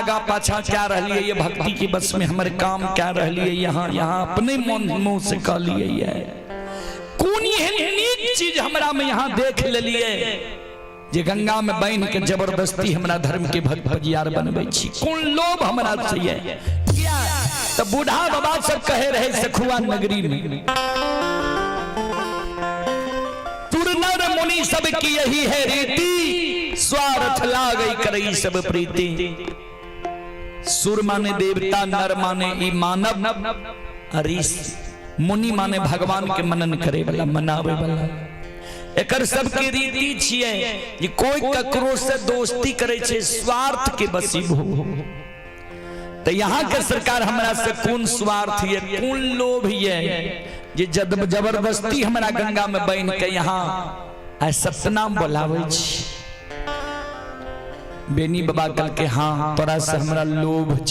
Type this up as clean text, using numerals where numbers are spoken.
आगा पाछा क्या रहलियै ये भक्ति के बस में हमर काम क्या रहलियै यहाँ यहाँ अपने मन मुंह से कहलियै ये कोन एहन नीक चीज हमरा में यहाँ देख लेलियै जे गंगा में बान्हि के जबरदस्ती हमरा धर्म के भक्त पजियार बनबै छी? कोन लोभ हमरा से ये? किया तो बूढ़ा बाबा सब कहे रहे सखुआ नगरी में, तुरनर मुनि सब की यही है रीति, स्वार्थ लागई करई सब प्रीति। सुर माने देवता, नर माने ई मानव, ऋषि मुनि माने भगवान के मनन करे वाला, मनावे वाला। एकर सबके रीति छियै जे कोई ककरो से दोस्ती करे छै स्वार्थ के बसीबो। तो यहाँ के सरकार हमरा से कोन स्वार्थ ये, कोन लोभ ये जे जबरदस्ती हमरा गंगा में बन के यहाँ आ सतनाम बोलावे छी? बेनी बाबा कल के हाँ तोरा से हमरा लोभ।